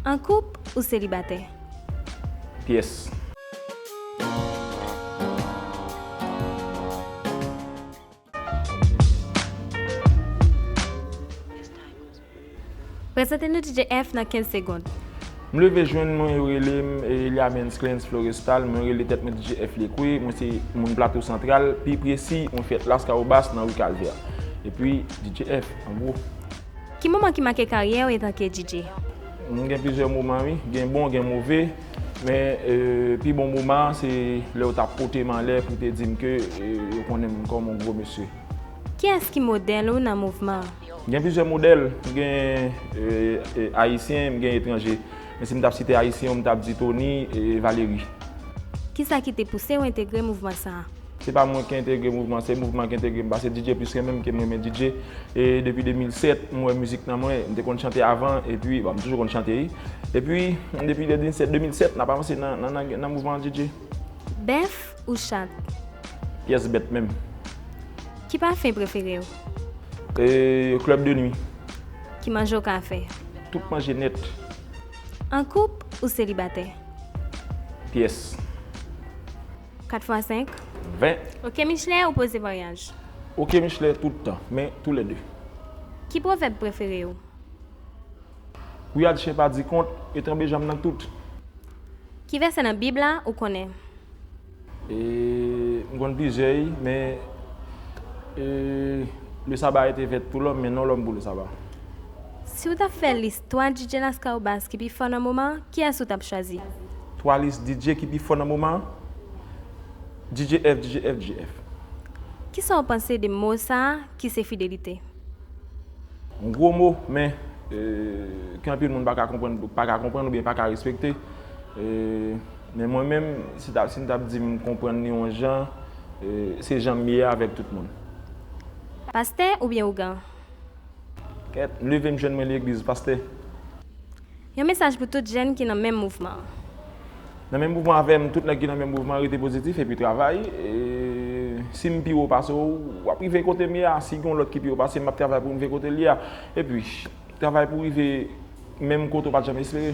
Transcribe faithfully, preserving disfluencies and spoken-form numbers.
An koup ou selibatè? Pyès. Prezante nou D J F nan kenz segonn. M leve jwenn mwen, yo rele m Eliamens Cleans Florestal, mwen rele tèt mwen D J F Lekwe, mwen se moun Plato Santral, pi presi, mwen fèt Laskawobas nan ri Kalvè. Epi, D J F, an gwo. Ki moman ki make karyè w etanke D J? M gen plizyè moman, wi. Gen bon, gen move. Men, e, pi bon moman an, se lè yo t ap pote m anlè pou te di m ke, e, yo konnen m kòm yon gwo mesye. Kiyès ki modèl ou nan mouvman an? Gen plizyè modèl. M gen, e, e, ayisyen, m gen etranje. Men si m t ap site ayisyen yo, m t ap di Tony e Valery. Kisa ki te pouse w entegre mouvman sa a? Se pa mwen ki entegre mouvman, se mouvman ki entegre m. Paske D J plis renmen m ke m renmen D J. E depi de mil sèt, m wè mizik nan mwen. M te konn chante avan, epi, bon, m toujou konn chante, wi. Epi, depi de mil sèt, de mil sèt, n ap avanse nan, nan, nan, nan mouvman D J. Bèf ou chat? Pyès bèt menm. Ki pafen prefere w? E, club de nuit. Ki manje w ka fè? Tout manje nèt. An koup ou selibatè? Pyès. Kat fwa senk? Ven. Oke Michelè ou poze vwayaj? Oke Michelè tout tan, men tou lè de. Ki pwovèb prefere w? Kouyad chen pa di kont, e tanbe janm nan tout. Ki vèsè nan Bib la ou konnen? E, m konn plizyè, wi, men, e, le sabbat a été fait pour l'homme, mais non l'homme pour le sabbat. Si w t ap fè lis twa D J Laskawobas ki pi fò nan moman an, kiyès ou t ap chwazi? Twa lis D J ki pi fò nan moman an? D J F, D J F, D J F. Kisa w panse de mo sa a ki se fidelite? Yon gwo mo, men, e, ke anpil moun pa ka konprann, pa ka konprann oubyen pa ka respekte. E, men mwen menm, si t ap, si m t ap di m konprann li yon jan, e, se jan m ye a avèk tout moun. Pastè oubyen ougan? Kèt, m leve m jwenn mwen legliz, pastè. Yon mesaj pou tout jèn ki nan menm mouvman an. Nan menm mouvman avè m, tout nèg ki nan menm mouvman, rete pozitif epi travay. E, si m pi wo pase w, w ap rive kote m ye a. Si gen yon lòt ki pi wo pase m, m ap travay pou m rive kote l ye a. Epi, travay pou rive menm kote w pa t janm espere.